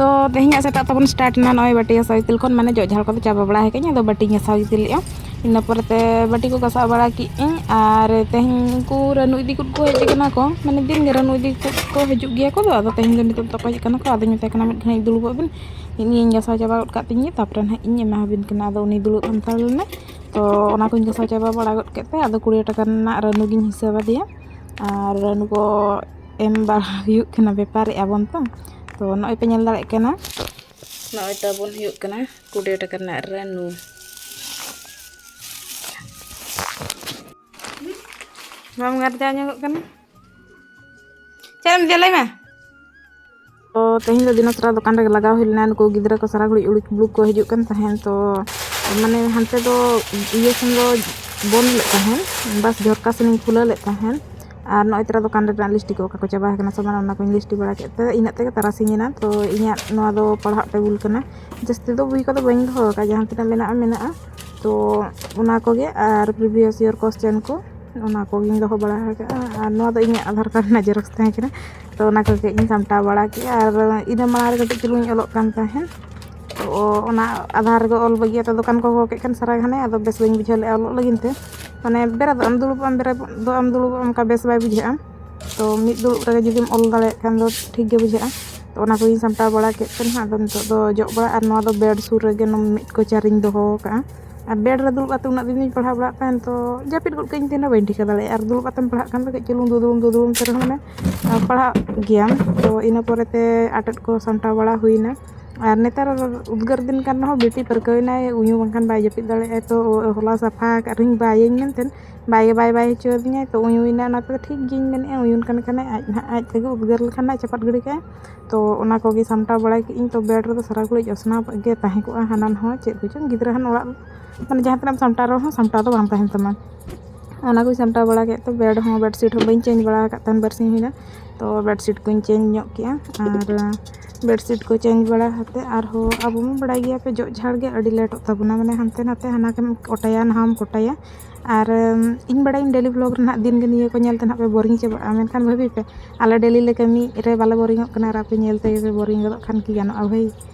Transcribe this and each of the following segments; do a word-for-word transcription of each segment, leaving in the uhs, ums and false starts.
ᱛᱚ ᱛᱮᱦᱮᱧᱟᱜ ᱥᱮᱛᱟᱜ ᱛᱟᱵᱚᱱ start ᱮᱱᱟ ᱱᱚᱜᱼᱚᱭ ᱵᱟᱹᱴᱤ ᱜᱟᱥᱟᱣ ᱜᱤᱛᱤᱞ ᱠᱷᱚᱱ, ᱢᱟᱱᱮ ᱡᱚᱜ ᱡᱷᱟᱲ ᱠᱚᱫᱚ ᱪᱟᱵᱟ ᱵᱟᱲᱟ ᱟᱠᱟᱫᱟᱹᱧ, ᱟᱫᱚ ᱵᱟᱹᱴᱤᱧ ᱜᱟᱥᱟᱣ ᱜᱤᱛᱤᱞᱮᱜᱼᱟ᱾ ᱤᱱᱟᱹ ᱯᱚᱨᱮᱛᱮ ᱵᱟᱹᱴᱤ ᱠᱚ ᱜᱟᱥᱟᱣ ᱵᱟᱲᱟ ᱠᱮᱫᱟᱹᱧ, ᱟᱨ ᱛᱮᱦᱮᱧ ᱩᱱᱠᱩ ᱨᱟᱹᱱᱩ ᱤᱫᱤ ᱠᱩᱫ ᱠᱚ ᱦᱮᱡ ᱟᱠᱟᱱᱟ ᱠᱚ, ᱢᱟᱱᱮ ᱫᱤᱱ ᱜᱮ ᱨᱟᱹᱱᱩ ᱤᱫᱤ ᱠᱩᱫ ᱠᱚ ᱦᱤᱡᱩᱜ ᱜᱮᱭᱟ ᱠᱚ, ᱟᱫᱚ ᱛᱮᱦᱮᱧ ᱫᱚ ᱱᱤᱛᱚᱜ ᱫᱚᱠᱚ ᱦᱮᱡ ᱟᱠᱟᱱᱟ ᱠᱚ, ᱟᱫᱚᱧ ᱢᱮᱛᱟᱭ ᱠᱟᱱᱟ ᱢᱤᱫ ᱜᱷᱟᱹᱲᱤᱡ ᱫᱩᱲᱩᱵᱚᱜ ᱵᱤᱱ, ᱤᱧᱤᱧ ᱜᱟᱥᱟᱣ ᱪᱟᱵᱟ ᱜᱚᱫ ᱠᱟᱜ ᱛᱤᱧ ᱜᱮ, ᱛᱟᱨᱯᱚᱨᱮ ᱱᱟᱦᱟᱜ ᱤᱧ ᱮᱢᱟ ᱵᱤᱱ ᱠᱟᱱᱟ᱾ ᱟᱫᱚ ᱩᱱᱤ ᱫᱩᱲᱩᱵ ᱦᱟᱱᱛᱟᱲ ᱞᱮᱱᱟᱭ, ᱛᱚ ᱚᱱᱟ ᱠᱚᱧ ᱜᱟᱥᱟᱣ ᱪᱟᱵᱟ ᱵᱟᱲᱟ ᱜᱚᱫ ᱠᱮᱫ ᱛᱮ ᱟᱫᱚ ᱠᱩᱲᱤ ᱴᱟᱠᱟ ᱨᱮᱱᱟᱜ ᱨᱟᱹᱱᱩ ᱜᱤᱧ ᱦᱤᱥᱟᱹᱵ ᱟᱫᱮᱭᱟ᱾ ᱟᱨ ᱨᱟᱹᱱᱩ ᱠᱚ ᱮᱢ ᱵᱟᱲᱟ ᱦᱩᱭᱩᱜ ᱠᱟᱱᱟ, ᱵᱮᱯᱟᱨᱮᱜᱼᱟ ᱵᱚᱱ ᱛᱚ᱾ ᱛᱚ ᱱᱚᱜᱼᱚᱭ ᱯᱮ ᱧᱮᱞ ᱫᱟᱲᱮᱭᱟᱜ ᱠᱟᱱᱟ, ᱱᱚᱜᱼᱚᱭ ᱛᱟᱵᱚᱱ ᱦᱩᱭᱩᱜ ᱠᱟᱱᱟ ᱠᱩᱲᱤ ᱴᱟᱠᱟ ᱨᱮᱱᱟᱜ ᱨᱟᱹᱱᱩ᱾ ᱵᱟᱢ ᱜᱟᱨᱡᱟᱣ ᱧᱚᱜᱚᱜ ᱠᱟᱱᱟ? ᱪᱮᱫ ᱮᱢ ᱤᱫᱤᱭᱟ ᱞᱟᱹᱭ ᱢᱮ? ᱛᱚ ᱛᱮᱦᱮᱧ ᱫᱚ ᱫᱤᱱᱚᱥᱨᱟ ᱫᱚᱠᱟᱱ ᱨᱮᱜᱮ ᱞᱟᱜᱟᱣ ᱦᱩᱭ ᱞᱮᱱᱟ᱾ ᱱᱩᱠᱩ ᱜᱤᱫᱽᱨᱟᱹ ᱠᱚ ᱥᱟᱨᱟ ᱜᱷᱟᱹᱲᱤᱡ ᱩᱲᱩᱠ ᱵᱩᱲᱩᱠ ᱠᱚ ᱦᱤᱡᱩᱜ ᱠᱟᱱ ᱛᱟᱦᱮᱸᱫ, ᱛᱚ ᱢᱟᱱᱮ ᱦᱟᱱᱛᱮ ᱫᱚ ᱤᱭᱟᱹ ᱥᱮᱱ ᱫᱚ ᱵᱚᱱᱫ ᱞᱮᱫ ᱛᱟᱦᱮᱸᱫ, ᱵᱟᱥ ᱡᱷᱚᱨᱠᱟ ᱥᱮᱱᱤᱧ ᱠᱷᱩᱞᱟᱹᱣ ᱞᱮᱫ ᱛᱟᱦᱮᱸᱫ᱾ ᱟᱨ ᱱᱚᱜᱼᱚᱭ ᱛᱚᱨᱟ ᱫᱚᱠᱟᱱ ᱨᱮᱱᱟᱜ ᱞᱤᱯᱥᱴᱤᱠ ᱠᱚ ᱚᱠᱟ ᱠᱚ ᱪᱟᱵᱟ ᱟᱠᱟᱱᱟ ᱥᱮ ᱵᱟᱝ, ᱚᱱᱟ ᱠᱚᱧ ᱞᱤᱯᱥᱴᱤᱠ ᱵᱟᱲᱟ ᱠᱮᱫ ᱛᱮ ᱤᱱᱟᱹᱜ ᱛᱮᱜᱮ ᱛᱟᱨᱟᱥᱤᱧ ᱮᱱᱟ᱾ ᱛᱚ ᱤᱧᱟᱹᱜ ᱱᱚᱣᱟ ᱫᱚ ᱯᱟᱲᱦᱟᱜ ᱴᱮᱵᱩᱞ ᱠᱟᱱᱟ, ᱡᱟᱹᱥᱛᱤ ᱫᱚ ᱵᱳᱭ ᱠᱚᱫᱚ ᱵᱟᱹᱧ ᱫᱚᱦᱚ ᱟᱠᱟᱫᱼᱟ, ᱡᱟᱦᱟᱸ ᱛᱤᱱᱟᱹᱜ ᱢᱮᱱᱟᱜᱼᱟ ᱢᱮᱱᱟᱜᱼᱟ᱾ ᱛᱚ ᱚᱱᱟ ᱠᱚᱜᱮ ᱟᱨ previous year question ᱠᱚ, ᱚᱱᱟ ᱠᱚᱜᱮᱧ ᱫᱚᱦᱚ ᱵᱟᱲᱟ ᱟᱠᱟᱫᱼᱟ᱾ ᱟᱨ ᱱᱚᱣᱟ ᱫᱚ ᱤᱧᱟᱹᱜ ᱟᱫᱷᱟᱨ ᱠᱟᱨᱰ ᱨᱮᱱᱟᱜ ᱡᱮᱨᱚᱠᱥ ᱛᱟᱦᱮᱸ ᱠᱟᱱᱟ, ᱛᱚ ᱚᱱᱟ ᱠᱚᱜᱮ ᱤᱧ ᱥᱟᱢᱴᱟᱣ ᱵᱟᱲᱟ ᱠᱮᱫᱼᱟ᱾ ᱟᱨ ᱤᱱᱟᱹ ᱢᱟᱲᱟᱝ ᱨᱮ ᱠᱟᱹᱴᱤᱡ ᱪᱩᱞᱩᱝ ᱤᱧ ᱚᱞᱚᱜ ᱠᱟᱱ ᱛᱟᱦᱮᱸᱫ, ᱛᱚ ᱚᱱᱟ ᱟᱫᱷᱟᱨ ᱨᱮᱜᱮ ᱚᱞ ᱵᱟᱹᱜᱤᱭᱟᱛᱮ ᱫᱚᱠᱟᱱ ᱠᱚ ᱜᱚᱜ ᱠᱮᱫ ᱠᱷᱟᱱ ᱥᱟᱨᱟ ᱜᱷᱟᱱᱮ, ᱟᱫᱚ ᱵᱮᱥ ᱵᱟᱹᱧ ᱵᱩᱡᱷᱟᱹᱣ ᱞᱮᱫᱼᱟ ᱚᱞᱚᱜ ᱞᱟᱹᱜᱤᱫ ᱛᱮ᱾ ᱢᱟᱱᱮ ᱵᱮᱨᱮᱫᱚᱜ ᱟᱢ ᱫᱩᱲᱩᱵᱚᱜ ᱟᱢ, ᱵᱮᱨᱮᱫᱚᱜ ᱟᱢ ᱫᱩᱲᱩᱵᱚᱜ ᱟᱢ, ᱚᱱᱠᱟ ᱵᱮᱥ ᱵᱟᱭ ᱵᱩᱡᱷᱟᱹᱜᱼᱟ᱾ ᱛᱚ ᱢᱤᱫ ᱫᱩᱲᱩᱵ ᱨᱮᱜᱮ ᱡᱩᱫᱤᱢ ᱚᱞ ᱫᱟᱲᱮᱭᱟᱜ ᱠᱷᱟᱱ ᱫᱚ ᱴᱷᱤᱠ ᱜᱮ ᱵᱩᱡᱷᱟᱹᱜᱼᱟ᱾ ᱛᱚ ᱚᱱᱟ ᱠᱚᱜᱮᱧ ᱥᱟᱢᱴᱟᱣ ᱵᱟᱲᱟ ᱠᱮᱫ ᱛᱮ ᱱᱟᱦᱟᱜ ᱟᱫᱚ ᱱᱤᱛᱚᱜ ᱫᱚ ᱡᱚᱜ ᱵᱟᱲᱟ, ᱟᱨ ᱱᱚᱣᱟ ᱫᱚ ᱵᱮᱰ ᱥᱩᱨ ᱨᱮᱜᱮ ᱢᱤᱫ ᱠᱚᱪᱟᱨᱤᱧ ᱫᱚᱦᱚ ᱟᱠᱟᱫᱼᱟ᱾ ᱟᱨ ᱵᱮᱰ ᱨᱮ ᱫᱩᱲᱩᱵ ᱠᱟᱛᱮ ᱩᱱᱟᱹᱜ ᱫᱤᱱ ᱫᱩᱧ ᱯᱟᱲᱦᱟᱣ ᱵᱟᱲᱟᱜ ᱛᱟᱦᱮᱸᱫ, ᱛᱚ ᱡᱟᱹᱯᱤᱫ ᱜᱚᱫ ᱠᱟᱜ ᱤᱧ ᱛᱟᱦᱮᱱᱟ, ᱵᱟᱹᱧ ᱴᱷᱤᱠᱟᱹ ᱫᱟᱲᱮᱭᱟᱜᱼᱟ᱾ ᱟᱨ ᱫᱩᱲᱩᱵ ᱠᱟᱛᱮᱢ ᱯᱟᱲᱦᱟᱜ ᱠᱷᱟᱱ ᱫᱚ ᱠᱟᱹᱡ ᱪᱩᱞᱩᱝ ᱫᱩᱫᱲᱩᱢ ᱫᱩᱫᱲᱩᱢ ᱛᱮ ᱨᱮᱦᱚᱸ ᱢᱟᱱᱮ ᱯᱟᱲᱦᱟᱜ ᱜᱮᱭᱟᱢ᱾ ᱛᱚ ᱤᱱᱟᱹ ᱯᱚᱨᱮᱛᱮ ᱟᱴᱮᱫ ᱠᱚ ᱥᱟᱢᱴᱟᱣ ᱵᱟᱲᱟ ᱦᱩᱭᱱᱟ᱾ ᱟᱨ ᱱᱮᱛᱟᱨ ᱩᱫᱽᱜᱟᱹᱨ ᱫᱤᱱ ᱠᱟᱱ ᱨᱮᱦᱚᱸ ᱵᱤᱴᱤ ᱯᱟᱹᱨᱠᱟᱹᱣ ᱮᱱᱟᱭ, ᱩᱭᱩ ᱵᱟᱝᱠᱷᱟᱱ ᱵᱟᱭ ᱡᱟᱹᱯᱤᱫ ᱫᱟᱲᱮᱭᱟᱜᱼᱟᱭ᱾ ᱛᱚ ᱦᱚᱞᱟ ᱥᱟᱯᱷᱟ ᱟᱠᱟᱫ ᱨᱮᱦᱚᱸᱧ ᱵᱟᱭᱟᱹᱧ ᱢᱮᱱᱛᱮ ᱵᱟᱭ ᱜᱮ ᱵᱟᱭ ᱵᱟᱭ ᱦᱚᱪᱚ ᱟᱹᱫᱤᱧᱟᱭ᱾ ᱛᱚ ᱩᱭᱩᱭᱮᱱᱟ, ᱚᱱᱟ ᱛᱮᱫᱚ ᱴᱷᱤᱠ ᱜᱤᱧ ᱢᱮᱱᱮᱫᱼᱟ, ᱩᱭᱩᱱ ᱠᱟᱱ ᱠᱷᱟᱱᱮ ᱟᱡ ᱱᱟᱦᱟᱜ ᱟᱡ ᱛᱮᱜᱮ ᱩᱫᱽᱜᱟᱹᱨ ᱞᱮᱠᱷᱟᱱ ᱱᱟᱦᱟᱜ ᱪᱟᱯᱟᱫ ᱜᱤᱰᱤ ᱠᱟᱜᱼᱟᱭ᱾ ᱛᱚ ᱚᱱᱟ ᱠᱚᱜᱮ ᱥᱟᱢᱴᱟᱣ ᱵᱟᱲᱟᱭ ᱠᱮᱫᱼᱟᱹᱧ᱾ ᱛᱚ ᱵᱮᱰ ᱨᱮᱫᱚ ᱥᱟᱨᱟ ᱜᱷᱟᱹᱲᱤᱡ ᱚᱥᱱᱟ ᱜᱮ ᱛᱟᱦᱮᱸ ᱠᱚᱜᱼᱟ, ᱦᱟᱱᱟ ᱱᱟᱣᱟ ᱪᱮᱫ ᱠᱚᱪᱚᱝ ᱜᱤᱫᱽᱨᱟᱹ ᱦᱟᱱ ᱚᱲᱟᱜ, ᱢᱟᱱᱮ ᱡᱟᱦᱟᱸ ᱛᱤᱱᱟᱹᱜ ᱮᱢ ᱥᱟᱢᱴᱟᱣ ᱨᱮᱦᱚᱸ ᱥᱟᱢᱴᱟᱣ ᱫᱚ ᱵᱟᱝ ᱛᱟᱦᱮᱱ ᱛᱟᱢᱟ᱾ ᱚᱱᱟ ᱠᱚᱧ ᱥᱟᱢᱴᱟᱣ ᱵᱟᱲᱟ ᱠᱮᱫ ᱛᱮ ᱵᱮᱰ ᱦᱚᱸ, ᱵᱮᱰᱥᱤᱴ ᱦᱚᱸ ᱵᱟᱹᱧ ᱪᱮᱧᱡᱽ ᱵᱟᱲᱟ ᱟᱠᱟᱫ ᱛᱟᱦᱮᱱ ᱵᱟᱨᱥᱤᱧ ᱦᱩᱭᱱᱟ᱾ ᱛᱚ ᱵᱮᱰᱥᱤᱴ ᱠᱚᱧ ᱪᱮᱧᱡᱽ ᱧᱚᱜ ᱠᱮᱫᱼᱟ᱾ ᱟᱨ ᱵᱮᱰᱥᱤᱴ ᱠᱚ ᱪᱮᱧᱡᱽ ᱵᱟᱲᱟ ᱠᱟᱛᱮᱫ ᱟᱨᱦᱚᱸ ᱟᱵᱚ ᱢᱟ ᱵᱟᱲᱟᱭ ᱜᱮᱭᱟ ᱯᱮ, ᱡᱚᱜ ᱡᱷᱟᱲ ᱜᱮ ᱟᱹᱰᱤ ᱞᱮᱴᱚᱜ ᱛᱟᱵᱚᱱᱟ, ᱢᱟᱱᱮ ᱦᱟᱱᱛᱮ ᱱᱟᱛᱮ ᱦᱟᱱᱟ ᱠᱚᱢ ᱚᱴᱟᱭᱟ ᱱᱟᱦᱟᱢ ᱠᱚᱴᱟᱭᱟ᱾ ᱟᱨ ᱤᱧ ᱵᱟᱲᱟᱭᱟᱹᱧ ᱰᱮᱞᱤ ᱵᱷᱞᱚᱜᱽ ᱨᱮ ᱱᱟᱦᱟᱜ ᱫᱤᱱ ᱜᱮ ᱱᱤᱭᱟᱹ ᱠᱚ ᱧᱮᱞ ᱛᱮ ᱱᱟᱦᱟᱜ ᱯᱮ ᱵᱳᱨᱤᱝ ᱪᱟᱵᱟᱜᱼᱟ, ᱢᱮᱱᱠᱷᱟᱱ ᱵᱷᱟᱹᱵᱤ ᱯᱮ, ᱟᱞᱮ ᱰᱮᱞᱤ ᱞᱮ ᱠᱟᱹᱢᱤ ᱨᱮ ᱵᱟᱞᱮ ᱵᱳᱨᱤᱝᱚᱜ ᱠᱟᱱᱟ ᱟᱨ ᱟᱯᱮ ᱧᱮᱞ ᱛᱮᱜᱮ ᱯᱮ ᱵᱳᱨᱤᱝ ᱜᱚᱫᱚᱜ ᱠᱷᱟᱱ ᱠᱤ ᱜᱟᱱᱚᱜᱼᱟ ᱵᱷᱟᱹᱭ?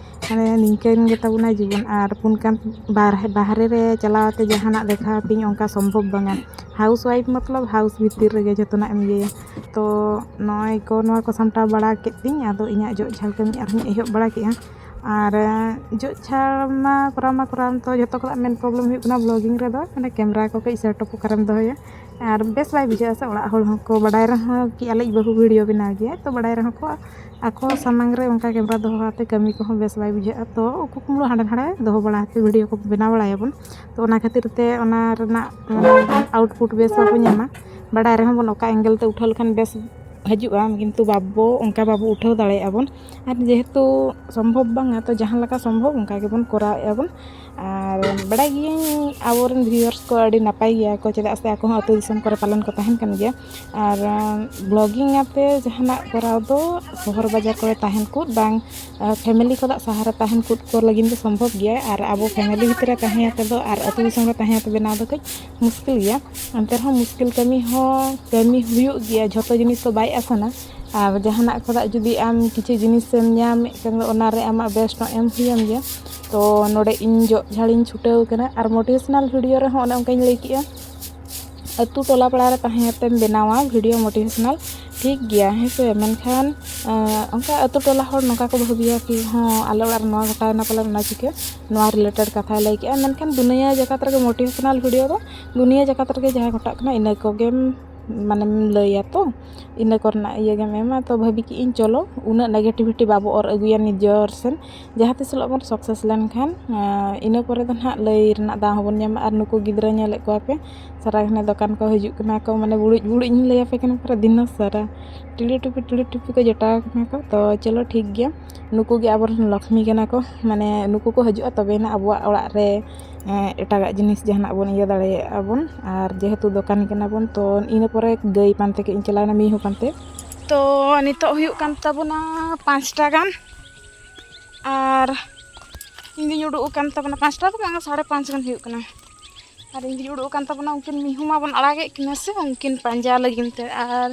ᱢᱟᱱᱮ ᱱᱤᱝᱠᱟᱹᱱ ᱜᱮᱛᱟ ᱵᱚᱱᱟ ᱡᱤᱵᱚᱱ᱾ ᱟᱨ ᱯᱩᱱ ᱠᱟᱱ ᱵᱟᱨᱦᱮ, ᱵᱟᱦᱨᱮ ᱨᱮ ᱪᱟᱞᱟᱣ ᱠᱟᱛᱮ ᱡᱟᱦᱟᱱᱟᱜ ᱫᱮᱠᱷᱟᱣ ᱟᱹᱯᱤᱧ ᱚᱱᱠᱟ ᱥᱚᱢᱵᱷᱚᱵ ᱵᱟᱝᱟ᱾ ᱦᱟᱣᱩᱥ ᱣᱟᱭᱤᱯ ᱢᱚᱛᱞᱚᱵ ᱦᱟᱣᱩᱥ ᱵᱷᱤᱛᱤᱨ ᱨᱮᱜᱮ ᱡᱚᱛᱚᱱᱟᱜ ᱮᱢ ᱤᱭᱟᱹᱭᱟ᱾ ᱛᱚ ᱱᱚᱜᱼᱚᱭ ᱠᱚ ᱱᱚᱣᱟ ᱠᱚ ᱥᱟᱢᱴᱟᱣ ᱵᱟᱲᱟ ᱠᱮᱫ ᱛᱤᱧ, ᱟᱫᱚ ᱤᱧᱟᱹᱜ ᱡᱚᱜ ᱡᱷᱟᱲ ᱠᱟᱹᱢᱤ ᱟᱨᱦᱚᱸᱧ ᱮᱦᱚᱵ ᱵᱟᱲᱟ ᱠᱮᱫᱼᱟ᱾ ᱟᱨ ᱡᱚᱜ ᱡᱷᱟᱲ ᱢᱟ ᱠᱚᱨᱟᱣ ᱢᱟ ᱠᱚᱨᱟᱣ, ᱛᱚ ᱡᱚᱛᱚ ᱠᱷᱚᱱᱟᱜ ᱢᱮᱱ ᱯᱨᱚᱵᱞᱮᱢ ᱦᱩᱭᱩᱜ ᱠᱟᱱᱟ ᱵᱞᱚᱜᱤᱝ ᱨᱮᱫᱚ ᱢᱟᱱᱮ ᱠᱮᱢᱨᱟ ᱠᱚ ᱠᱟᱹᱡ ᱥᱮᱴᱚᱯ ᱚᱠᱟᱨᱮᱢ ᱫᱚᱦᱚᱭᱟ, ᱟᱨ ᱵᱮᱥ ᱵᱟᱭ ᱵᱩᱡᱷᱟᱹᱜᱼᱟ ᱥᱮ᱾ ᱚᱲᱟᱜ ᱦᱚᱲ ᱦᱚᱸᱠᱚ ᱵᱟᱰᱟᱭ ᱨᱮᱦᱚᱸ ᱠᱤ ᱟᱞᱮᱭᱤᱡ ᱵᱟᱹᱦᱩ ᱵᱷᱤᱰᱤᱭᱳ ᱵᱮᱱᱟᱣ ᱜᱮᱭᱟᱭ, ᱛᱚ ᱵᱟᱰᱟᱭ ᱨᱮᱦᱚᱸ ᱠᱚ ᱟᱠᱚ ᱥᱟᱢᱟᱝ ᱨᱮ ᱚᱱᱠᱟ ᱠᱮᱢᱨᱟ ᱫᱚᱦᱚ ᱠᱟᱛᱮ ᱠᱟᱹᱢᱤ ᱠᱚᱦᱚᱸ ᱵᱮᱥ ᱵᱟᱭ ᱵᱩᱡᱷᱟᱹᱜᱼᱟ᱾ ᱛᱚ ᱩᱠᱩ ᱠᱩᱢᱵᱽᱲᱩ ᱦᱟᱸᱰᱮ ᱱᱟᱰᱮ ᱫᱚᱦᱚ ᱵᱟᱲᱟ ᱠᱟᱛᱮ ᱵᱷᱤᱰᱤᱭᱳ ᱠᱚ ᱵᱮᱱᱟᱣ ᱵᱟᱲᱟᱭᱟᱵᱚᱱ᱾ ᱛᱚ ᱚᱱᱟ ᱠᱷᱟᱹᱛᱤᱨ ᱛᱮ ᱚᱱᱟ ᱨᱮᱱᱟᱜ ᱢᱟᱱᱮ ᱟᱣᱩᱴᱯᱩᱴ ᱵᱮᱥ ᱵᱟᱵᱚ ᱧᱟᱢᱟ᱾ ᱵᱟᱰᱟᱭ ᱨᱮᱦᱚᱸ ᱵᱚᱱ ᱚᱠᱟ ᱮᱝᱜᱮᱞ ᱛᱮ ᱩᱴᱷᱟᱹᱣ ᱞᱮᱠᱷᱟᱱ ᱵᱮᱥ ᱦᱤᱡᱩᱜᱼᱟ, ᱠᱤᱱᱛᱩ ᱵᱟᱵᱚ, ᱚᱱᱠᱟ ᱵᱟᱵᱚ ᱩᱴᱷᱟᱹᱣ ᱫᱟᱲᱮᱭᱟᱜᱼᱟ ᱵᱚᱱ᱾ ᱟᱨ ᱡᱮᱦᱮᱛᱩ ᱥᱚᱢᱵᱷᱚᱵ ᱵᱟᱝᱟ, ᱛᱚ ᱡᱟᱦᱟᱸ ᱞᱮᱠᱟ ᱥᱚᱢᱵᱷᱚᱵ ᱚᱱᱠᱟ ᱜᱮᱵᱚᱱ ᱠᱚᱨᱟᱣᱮᱫᱼᱟ ᱵᱚᱱ᱾ ᱟᱨ ᱵᱟᱲᱟᱭ ᱜᱤᱭᱟᱹᱧ ᱟᱵᱚᱨᱮᱱ ᱵᱷᱤᱭᱩᱣᱟᱨᱥ ᱠᱚ ᱟᱹᱰᱤ ᱱᱟᱯᱟᱭ ᱜᱮᱭᱟ ᱠᱚ, ᱪᱮᱫᱟᱜ ᱥᱮ ᱟᱠᱚ ᱦᱚᱸ ᱟᱹᱛᱩ ᱫᱤᱥᱚᱢ ᱠᱚᱨᱮ ᱯᱟᱞᱮᱱ ᱠᱚ ᱛᱟᱦᱮᱱ ᱠᱟᱱ ᱜᱮᱭᱟ᱾ ᱟᱨ ᱵᱞᱚᱜᱤᱝ ᱟᱛᱮ ᱡᱟᱦᱟᱱᱟᱜ ᱠᱚᱨᱟᱣ ᱫᱚ ᱥᱚᱦᱚᱨ ᱵᱟᱡᱟᱨ ᱠᱚᱨᱮ ᱛᱟᱦᱮᱱ ᱠᱚ ᱵᱟᱝ, ᱯᱷᱮᱢᱮᱞᱤ ᱠᱷᱚᱱᱟᱜ ᱥᱟᱦᱟᱨᱮ ᱛᱟᱦᱮᱱ ᱠᱚ ᱞᱟᱹᱜᱤᱫ ᱫᱚ ᱥᱚᱢᱵᱷᱚᱵ ᱜᱮᱭᱟ᱾ ᱟᱨ ᱟᱵᱚ ᱯᱷᱮᱢᱮᱞᱤ ᱵᱷᱤᱛᱨᱤ ᱨᱮ ᱛᱟᱦᱮᱸ ᱠᱟᱛᱮ ᱫᱚ ᱟᱨ ᱟᱹᱛᱩ ᱫᱤᱥᱚᱢ ᱨᱮ ᱛᱟᱦᱮᱸ ᱠᱟᱛᱮ ᱵᱮᱱᱟᱣ ᱫᱚ ᱠᱟᱹᱡ ᱢᱩᱥᱠᱤᱞ ᱜᱮᱭᱟ᱾ ᱮᱱᱛᱮ ᱨᱮᱦᱚᱸ ᱢᱩᱥᱠᱤᱞ ᱠᱟᱹᱢᱤ ᱦᱚᱸ ᱠᱟᱹᱢᱤ ᱦᱩᱭᱩᱜ ᱜᱮᱭᱟ, ᱡᱷᱚᱛᱚ ᱡᱤᱱᱤᱥ ᱫᱚ ᱵᱟᱭ ᱟᱥᱟᱱᱟ᱾ ᱟᱨ ᱡᱟᱦᱟᱱᱟᱜ ᱠᱷᱚᱱᱟᱜ ᱡᱩᱫᱤ ᱟᱢ ᱠᱤᱪᱷᱩ ᱡᱤᱱᱤᱥᱮᱢ ᱧᱟᱢᱮᱫ ᱠᱷᱟᱱ ᱫᱚ ᱚᱱᱟᱨᱮ ᱟᱢᱟᱜ ᱵᱮᱥᱴ ᱦᱚᱸ ᱮᱢ ᱦᱩᱭᱟᱢ ᱜᱮᱭᱟ᱾ ᱛᱚ ᱱᱚᱰᱮ ᱤᱧ ᱡᱚᱜ ᱡᱷᱟᱲᱤᱧ ᱪᱷᱩᱴᱟᱹᱣ ᱠᱟᱱᱟ᱾ ᱟᱨ ᱢᱳᱴᱤᱵᱷᱮᱥᱚᱱᱟᱞ ᱵᱷᱤᱰᱤᱭᱳ ᱨᱮᱦᱚᱸ ᱚᱱᱮ ᱚᱱᱠᱟᱧ ᱞᱟᱹᱭ ᱠᱮᱜᱼᱟ, ᱟᱹᱛᱩ ᱴᱚᱞᱟ ᱯᱟᱲᱟ ᱨᱮ ᱛᱟᱦᱮᱸ ᱠᱟᱛᱮᱢ ᱵᱮᱱᱟᱣᱟ ᱵᱷᱤᱰᱤᱭᱳ ᱢᱳᱴᱤᱵᱷᱮᱥᱚᱱᱟᱞ, ᱴᱷᱤᱠ ᱜᱮᱭᱟ, ᱦᱮᱸ ᱥᱮ? ᱢᱮᱱᱠᱷᱟᱱ ᱚᱱᱠᱟ ᱟᱹᱛᱩ ᱴᱚᱞᱟ ᱦᱚᱲ ᱱᱚᱝᱠᱟ ᱠᱚ ᱵᱷᱟᱹᱵᱤᱭᱟ ᱠᱤ ᱦᱚᱸ ᱟᱞᱮ ᱚᱲᱟᱜ ᱨᱮ ᱱᱚᱣᱟ ᱜᱷᱚᱴᱟᱣᱮᱱᱟ ᱯᱟᱞᱮᱱ, ᱚᱱᱟ ᱪᱤᱠᱟᱹ ᱱᱚᱣᱟ ᱨᱤᱞᱮᱴᱮᱰ ᱠᱟᱛᱷᱟᱭ ᱞᱟᱹᱭ ᱠᱮᱜᱼᱟ᱾ ᱢᱮᱱᱠᱷᱟᱱ ᱫᱩᱱᱤᱭᱟᱹ ᱡᱟᱠᱟᱛ ᱨᱮᱜᱮ ᱢᱳᱴᱤᱵᱷᱮᱥᱚᱱᱟᱞ ᱵᱷᱤᱰᱤᱭᱳ ᱫᱚ ᱫᱩᱱᱤᱭᱟᱹ ᱡᱟᱠᱟᱛ ᱨᱮᱜᱮ ᱡᱟᱦᱟᱸ ᱜᱷᱚᱴᱟᱜ ᱠᱟᱱᱟ ᱤᱱᱟᱹ ᱠᱚᱜᱮᱢ ᱢᱟᱱᱮᱢ ᱞᱟᱹᱭᱟ, ᱛᱚ ᱤᱱᱟᱹ ᱠᱚᱨᱮᱱᱟᱜ ᱤᱭᱟᱹ ᱜᱮᱢ ᱮᱢᱟ᱾ ᱛᱚ ᱵᱷᱟᱹᱵᱤ ᱠᱮᱜ ᱤᱧ ᱪᱚᱞᱚ ᱩᱱᱟᱹᱜ ᱱᱮᱜᱮᱴᱤᱵᱷᱤᱴᱤ ᱵᱟᱵᱚ ᱚᱨ ᱟᱹᱜᱩᱭᱟ ᱱᱤᱡᱚᱨ ᱥᱮᱱ᱾ ᱡᱟᱦᱟᱸ ᱛᱤᱥ ᱦᱤᱞᱳᱜ ᱵᱚᱱ ᱥᱟᱠᱥᱮᱥ ᱞᱮᱱᱠᱷᱟᱱ ᱤᱱᱟᱹ ᱯᱚᱨᱮ ᱫᱚ ᱱᱟᱦᱟᱜ ᱞᱟᱹᱭ ᱨᱮᱱᱟᱜ ᱫᱟᱣ ᱦᱚᱸᱵᱚᱱ ᱧᱟᱢᱟ᱾ ᱟᱨ ᱱᱩᱠᱩ ᱜᱤᱫᱽᱨᱟᱹ ᱧᱮᱞᱮᱫ ᱠᱚᱣᱟ ᱯᱮ ᱥᱟᱨᱟ ᱜᱷᱟᱱᱮ ᱫᱚᱠᱟᱱ ᱠᱚ ᱦᱤᱡᱩᱜ ᱠᱟᱱᱟ ᱠᱚ, ᱢᱟᱱᱮ ᱵᱩᱲᱩᱡ ᱵᱩᱲᱩᱡ ᱤᱧ ᱞᱟᱹᱭ ᱟᱯᱮ ᱠᱟᱱᱟ ᱯᱩᱨᱟᱹ ᱫᱤᱱᱟᱹ ᱥᱟᱨᱟ ᱴᱤᱞᱤ ᱴᱩᱯᱤ ᱴᱤᱞᱤ ᱴᱩᱯᱤ ᱠᱚ ᱡᱚᱴᱟᱣ ᱠᱟᱱᱟ ᱠᱚ᱾ ᱛᱚ ᱪᱚᱞᱚ ᱴᱷᱤᱠ ᱜᱮᱭᱟ, ᱱᱩᱠᱩ ᱜᱮ ᱟᱵᱚᱨᱮᱱ ᱞᱚᱠᱷᱢᱤ ᱠᱟᱱᱟ ᱠᱚ, ᱢᱟᱱᱮ ᱱᱩᱠᱩ ᱠᱚ ᱦᱤᱡᱩᱜᱼᱟ ᱛᱚᱵᱮᱭᱮᱱᱟ ᱟᱵᱚᱣᱟᱜ ᱚᱲᱟᱜ ᱨᱮ ᱮᱴᱟᱜᱟᱜ ᱡᱤᱱᱤᱥ ᱡᱟᱦᱟᱱᱟᱜ ᱵᱚᱱ ᱤᱭᱟᱹ ᱫᱟᱲᱮᱭᱟᱜᱼᱟ ᱵᱚᱱ᱾ ᱟᱨ ᱡᱮᱦᱮᱛᱩ ᱫᱚᱠᱟᱱ ᱠᱟᱱᱟ ᱵᱚᱱ, ᱛᱚ ᱤᱱᱟᱹ ᱯᱚᱨᱮ ᱜᱟᱹᱭ ᱯᱟᱱᱛᱮ ᱠᱮᱫ ᱤᱧ, ᱪᱟᱞᱟᱣᱮᱱᱟ ᱢᱤᱦᱩ ᱯᱟᱱᱛᱮ᱾ ᱛᱚ ᱱᱤᱛᱚᱜ ᱦᱩᱭᱩᱜ ᱠᱟᱱ ᱛᱟᱵᱚᱱᱟ ᱯᱟᱸᱪᱴᱟ ᱜᱟᱱ, ᱟᱨ ᱤᱧ ᱫᱩᱧ ᱩᱰᱩᱠ ᱟᱠᱟᱱ ᱛᱟᱵᱚᱱᱟ ᱯᱟᱸᱪᱴᱟ ᱫᱚ ᱵᱟᱝᱟ, ᱥᱟᱲᱮ ᱯᱟᱸᱪ ᱜᱟᱱ ᱦᱩᱭᱩᱜ ᱠᱟᱱᱟ᱾ ᱟᱨ ᱤᱧ ᱫᱩᱧ ᱩᱰᱩᱠ ᱟᱠᱟᱱ ᱛᱟᱵᱚᱱᱟ, ᱩᱱᱠᱤᱱ ᱢᱤᱦᱩ ᱢᱟᱵᱚᱱ ᱟᱲᱟᱜᱮᱫ ᱠᱤᱱᱟ ᱥᱮ, ᱩᱱᱠᱤᱱ ᱯᱟᱸᱡᱟ ᱞᱟᱹᱜᱤᱫ ᱛᱮ᱾ ᱟᱨ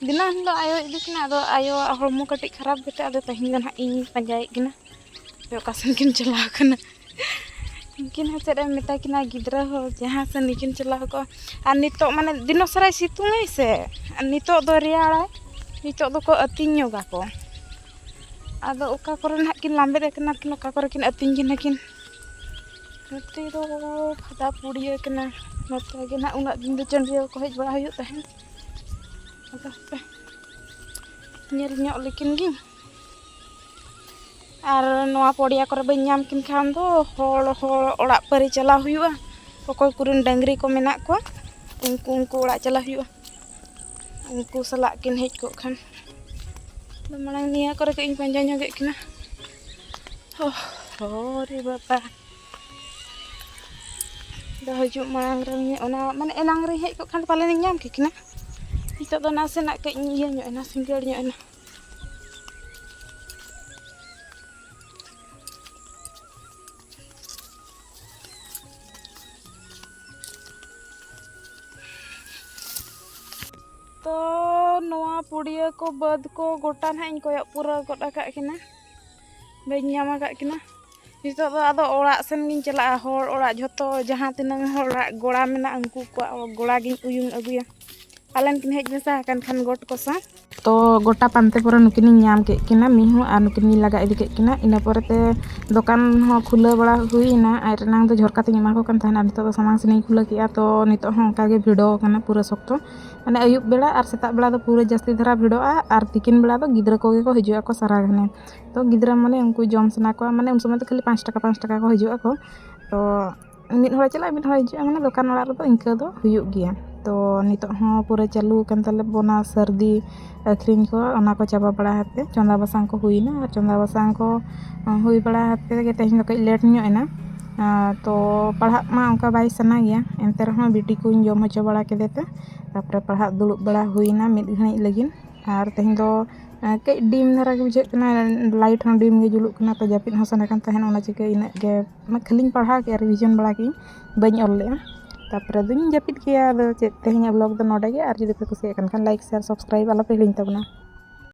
ᱫᱤᱱᱟᱹᱢ ᱦᱤᱞᱳᱜ ᱟᱭᱳ ᱤᱫᱤ ᱠᱤᱱᱟ, ᱟᱫᱚ ᱟᱭᱳᱣᱟᱜ ᱦᱚᱲᱢᱚ ᱠᱟᱹᱴᱤᱡ ᱠᱷᱟᱨᱟᱯ ᱜᱮᱛᱮ, ᱟᱫᱚ ᱛᱮᱦᱮᱧ ᱫᱚ ᱱᱟᱦᱟᱜ ᱤᱧ ᱯᱟᱸᱡᱟᱭᱮᱫ ᱠᱤᱱᱟ᱾ ᱚᱠᱟ ᱥᱮᱱ ᱠᱤᱱ ᱪᱟᱞᱟᱣ ᱠᱟᱱᱟ? ᱩᱱᱠᱤᱱ ᱦᱚᱸ ᱪᱮᱫ ᱮᱢ ᱢᱮᱛᱟ ᱠᱤᱱᱟ, ᱜᱤᱫᱽᱨᱟᱹ ᱦᱚᱸ ᱡᱟᱦᱟᱸ ᱥᱮᱱ ᱜᱮᱠᱤᱱ ᱪᱟᱞᱟᱣ ᱠᱚᱜᱼᱟ᱾ ᱟᱨ ᱱᱤᱛᱚᱜ ᱢᱟᱱᱮ ᱫᱤᱱᱚ ᱥᱟᱨᱟᱭ ᱥᱤᱛᱩᱝ ᱟᱭ ᱥᱮ, ᱟᱨ ᱱᱤᱛᱚᱜ ᱫᱚ ᱨᱮᱭᱟᱲᱟᱭ, ᱱᱤᱛᱚᱜ ᱫᱚᱠᱚ ᱟᱹᱛᱤᱧ ᱧᱚᱜᱟ ᱠᱚ᱾ ᱟᱫᱚ ᱚᱠᱟ ᱠᱚᱨᱮ ᱱᱟᱦᱟᱜ ᱠᱤᱱ ᱞᱟᱸᱵᱮᱫ ᱟᱠᱟᱱᱟ ᱠᱤᱱ, ᱚᱠᱟ ᱠᱚᱨᱮ ᱠᱤᱱ ᱟᱹᱛᱤᱧ ᱠᱤᱱᱟ ᱠᱤᱱ᱾ ᱱᱚᱛᱮ ᱫᱚ ᱯᱷᱟᱫᱟ ᱯᱩᱲᱤᱭᱟᱹ ᱠᱟᱱᱟ᱾ ᱱᱚᱛᱮ ᱜᱮ ᱱᱟᱦᱟᱜ ᱩᱱᱟᱹᱜ ᱫᱤᱱ ᱫᱚ ᱪᱟᱹᱰᱭᱟᱹ ᱠᱚ ᱦᱮᱡ ᱵᱟᱲᱟ ᱦᱩᱭᱩᱜ ᱛᱟᱦᱮᱸᱫ᱾ ᱟᱫᱚ ᱦᱟᱯᱮ, ᱧᱮᱞ ᱧᱚᱜ ᱞᱮᱠᱤᱱ ᱜᱤᱧ᱾ ᱟᱨ ᱱᱚᱣᱟ ᱯᱚᱲᱤᱭᱟ ᱠᱚᱨᱮ ᱵᱟᱹᱧ ᱧᱟᱢ ᱠᱤᱱ ᱠᱷᱟᱱ ᱫᱚ ᱦᱚᱲ, ᱦᱚᱲ ᱚᱲᱟᱜ ᱯᱟᱹᱨᱤ ᱪᱟᱞᱟᱣ ᱦᱩᱭᱩᱜᱼᱟ᱾ ᱚᱠᱚᱭ ᱠᱚᱨᱮᱱ ᱰᱟᱹᱝᱨᱤ ᱠᱚ ᱢᱮᱱᱟᱜ ᱠᱚᱣᱟ, ᱩᱱᱠᱩ, ᱩᱱᱠᱩ ᱚᱲᱟᱜ ᱪᱟᱞᱟᱣ ᱦᱩᱭᱩᱜᱼᱟ᱾ ᱩᱱᱠᱩ ᱥᱟᱞᱟᱜ ᱠᱤᱱ ᱦᱮᱡ ᱠᱚᱜ ᱠᱷᱟᱱ᱾ ᱟᱫᱚ ᱢᱟᱲᱟᱝ ᱱᱤᱭᱟᱹ ᱠᱚᱨᱮ ᱠᱟᱹᱡ ᱤᱧ ᱯᱟᱸᱡᱟ ᱧᱚᱜᱮᱫ ᱠᱤᱱᱟ᱾ ᱦᱚ, ᱦᱚ ᱨᱮ ᱵᱟᱵᱟ᱾ ᱫᱚ ᱦᱤᱡᱩᱜ ᱢᱟᱲᱟᱝ ᱨᱮ ᱚᱱᱟ, ᱢᱟᱱᱮ, ᱮᱱᱟᱝ ᱨᱤᱧ ᱦᱮᱡ ᱠᱚᱜ ᱠᱷᱟᱱ ᱫᱚ ᱯᱟᱞᱮᱱᱤᱧ ᱧᱟᱢ ᱠᱮᱠᱤᱱᱟ᱾ ᱱᱤᱛᱚᱜ ᱫᱚ ᱱᱟᱥᱮᱱᱟᱜ ᱠᱟᱹᱡ ᱤᱧ ᱤᱭᱟᱹ ᱧᱚᱜ ᱮᱱᱟ, ᱥᱤᱸᱜᱟᱹᱲ ᱧᱚᱜ ᱮᱱᱟ᱾ ᱛᱚ, ᱱᱚᱣᱟ ᱯᱩᱲᱤᱭᱟᱹ ᱠᱚ, ᱵᱟᱹᱫᱽ ᱠᱚ ᱜᱚᱴᱟ ᱱᱟᱦᱟᱜ ᱤᱧ ᱠᱚᱭᱚᱜ ᱯᱩᱨᱟᱹᱣ ᱜᱚᱫ ᱟᱠᱟᱫ ᱠᱤᱱᱟ, ᱵᱟᱹᱧ ᱧᱟᱢ ᱟᱠᱟᱫ ᱠᱤᱱᱟ᱾ ᱱᱤᱛᱚᱜ ᱫᱚ ᱟᱫᱚ ᱚᱲᱟᱜ ᱥᱮᱱ ᱜᱤᱧ ᱪᱟᱞᱟᱜᱼᱟ᱾ ᱦᱚᱲ ᱚᱲᱟᱜ, ᱡᱷᱚᱛᱚ ᱡᱟᱦᱟᱸ ᱛᱤᱱᱟᱹᱝ ᱦᱚᱲᱟᱜ ᱜᱚᱲᱟ ᱢᱮᱱᱟᱜᱼᱟ, ᱩᱱᱠᱩ ᱠᱚᱣᱟᱜ ᱜᱚᱲᱟ ᱜᱤᱧ ᱩᱭᱩᱝ ᱟᱹᱜᱩᱭᱟ᱾ ᱯᱟᱞᱮᱱ ᱠᱤᱱ ᱦᱮᱡ ᱢᱮᱥᱟ ᱟᱠᱟᱱ ᱠᱷᱟᱱ ᱜᱚᱴ ᱠᱚ ᱥᱟᱶ᱾ ᱛᱚ, ᱜᱚᱴᱟ ᱯᱟᱱᱛᱮ ᱯᱚᱨᱮ ᱱᱩᱠᱤᱱᱤᱧ ᱧᱟᱢ ᱠᱮᱫ ᱠᱤᱱᱟ, ᱢᱤᱦᱩ ᱟᱨ ᱱᱩᱠᱤᱱ ᱜᱤᱧ ᱞᱟᱜᱟ ᱤᱫᱤ ᱠᱮᱫ ᱠᱤᱱᱟ᱾ ᱤᱱᱟᱹ ᱯᱚᱨᱮᱛᱮ ᱫᱚᱠᱟᱱ ᱦᱚᱸ ᱠᱷᱩᱞᱟᱹᱣ ᱵᱟᱲᱟ ᱦᱩᱭᱱᱟ, ᱟᱨ ᱮᱱᱟᱝ ᱫᱚ ᱡᱷᱚᱨᱠᱟ ᱛᱤᱧ ᱮᱢᱟ ᱠᱚ ᱠᱟᱱ ᱛᱟᱦᱮᱱᱟ, ᱟᱨ ᱱᱤᱛᱚᱜ ᱫᱚ ᱥᱟᱢᱟᱝ ᱥᱮᱱᱤᱧ ᱠᱷᱩᱞᱟᱹᱣ ᱠᱮᱫᱼᱟ᱾ ᱛᱚ, ᱱᱤᱛᱚᱜ ᱦᱚᱸ ᱚᱱᱠᱟ ᱜᱮ ᱵᱷᱤᱲᱚ ᱟᱠᱟᱱᱟ ᱯᱩᱨᱟᱹ ᱥᱚᱠᱛᱚ, ᱢᱟᱱᱮ, ᱟᱹᱭᱩᱵ ᱵᱮᱲᱟ ᱟᱨ ᱥᱮᱛᱟᱜ ᱵᱮᱲᱟ ᱫᱚ ᱯᱩᱨᱟᱹ ᱡᱟᱹᱥᱛᱤ ᱫᱷᱟᱨᱟ ᱵᱷᱤᱲᱚᱜᱼᱟ, ᱟᱨ ᱛᱤᱠᱤᱱ ᱵᱮᱲᱟ ᱫᱚ ᱜᱤᱫᱽᱨᱟᱹ ᱠᱚᱜᱮ ᱠᱚ ᱦᱤᱡᱩᱜ ᱟᱠᱚ ᱥᱟᱨᱟ ᱜᱷᱟᱱᱮ᱾ ᱛᱚ, ᱜᱤᱫᱽᱨᱟᱹ, ᱢᱟᱱᱮ, ᱩᱱᱠᱩ ᱡᱚᱢ ᱥᱟᱱᱟ ᱠᱚᱣᱟ, ᱢᱟᱱᱮ, ᱩᱱ ᱥᱚᱢᱚᱭ ᱫᱚ ᱠᱷᱟᱹᱞᱤ ᱯᱟᱸᱪ ᱴᱟᱠᱟ, ᱯᱟᱸᱪ ᱴᱟᱠᱟ ᱠᱚ ᱦᱤᱡᱩᱜ ᱟᱠᱚ᱾ ᱛᱚ, ᱢᱤᱫ ᱦᱚᱲᱮ ᱪᱟᱞᱟᱜᱼᱟ, ᱢᱤᱫ ᱦᱚᱲᱮ ᱦᱤᱡᱩᱜᱼᱟ, ᱢᱟᱱᱮ, ᱫᱚᱠᱟᱱ ᱚᱲᱟᱜ ᱨᱮᱫᱚ ᱤᱱᱠᱟᱹ ᱫᱚ ᱦᱩᱭᱩᱜ ᱜᱮᱭᱟ᱾ ᱛᱚ, ᱱᱤᱛᱚᱜ ᱦᱚᱸ ᱯᱩᱨᱟᱹ ᱪᱟᱹᱞᱩ ᱟᱠᱟᱱ ᱛᱟᱞᱮ ᱵᱚᱱᱟ ᱥᱟᱹᱨᱫᱤ ᱟᱹᱠᱷᱨᱤᱧ ᱠᱚ, ᱚᱱᱟ ᱠᱚ ᱪᱟᱵᱟ ᱵᱟᱲᱟ ᱠᱟᱛᱮ ᱪᱚᱸᱫᱟ ᱵᱟᱥᱟᱝ ᱠᱚ ᱦᱩᱭᱱᱟ, ᱟᱨ ᱪᱚᱸᱫᱟ ᱵᱟᱥᱟᱝ ᱠᱚ ᱦᱩᱭ ᱵᱟᱲᱟ ᱠᱟᱛᱮ ᱜᱮ ᱛᱮᱦᱮᱧ ᱫᱚ ᱠᱟᱹᱡ ᱞᱮᱴ ᱧᱚᱜ ᱮᱱᱟ᱾ ᱟᱨ ᱛᱚ, ᱯᱟᱲᱦᱟᱜ ᱢᱟ ᱚᱱᱠᱟ ᱵᱟᱭ ᱥᱟᱱᱟ ᱜᱮᱭᱟ, ᱮᱱᱛᱮ ᱨᱮᱦᱚᱸ ᱵᱤᱴᱤ ᱠᱚᱧ ᱡᱚᱢ ᱦᱚᱪᱚ ᱵᱟᱲᱟ ᱠᱮᱫᱮ ᱛᱮ, ᱛᱟᱨᱯᱚᱨᱮ ᱯᱟᱲᱦᱟᱜ ᱫᱩᱲᱩᱵ ᱵᱟᱲᱟ ᱦᱩᱭᱱᱟ ᱢᱤᱫ ᱜᱷᱟᱹᱲᱤᱡ ᱞᱟᱹᱜᱤᱫ᱾ ᱟᱨ ᱛᱮᱦᱮᱧ ᱫᱚ, ᱮᱸ, ᱠᱟᱹᱡ ᱰᱤᱢ ᱫᱷᱟᱨᱟ ᱜᱮ ᱵᱩᱡᱷᱟᱹᱜ ᱠᱟᱱᱟ, ᱞᱟᱭᱤᱴ ᱦᱚᱸ ᱰᱤᱢ ᱜᱮ ᱡᱩᱞᱩᱜ ᱠᱟᱱᱟ, ᱛᱚ ᱡᱟᱹᱯᱤᱫ ᱦᱚᱸ ᱥᱟᱱᱟ ᱠᱟᱱ ᱛᱟᱦᱮᱱ, ᱚᱱᱟ ᱪᱤᱠᱟᱹ ᱤᱱᱟᱹᱜ ᱜᱮ, ᱢᱟ, ᱠᱷᱟᱹᱞᱤᱧ ᱯᱟᱲᱦᱟᱣ ᱠᱮᱜᱼᱟ, ᱨᱤᱵᱷᱤᱡᱚᱱ ᱵᱟᱲᱟ ᱠᱮᱜᱼᱟᱹᱧ, ᱵᱟᱹᱧ ᱚᱞ ᱞᱮᱜᱼᱟ᱾ ᱛᱟᱨᱯᱚᱨᱮ ᱫᱚᱧ ᱡᱟᱹᱯᱤᱫ ᱠᱮᱭᱟ᱾ ᱟᱫᱚ ᱪᱮᱫ, ᱛᱮᱦᱮᱧᱟᱜ vlog ᱫᱚ ᱱᱚᱰᱮ ᱜᱮ᱾ ᱟᱨ ᱡᱩᱫᱤ ᱯᱮ ᱠᱩᱥᱤᱭᱟᱜ ᱠᱟᱱ ᱠᱷᱟᱱ, like, share, subscribe ᱟᱞᱚ ᱯᱮ ᱦᱤᱲᱤᱧ ᱛᱟᱵᱚᱱᱟ᱾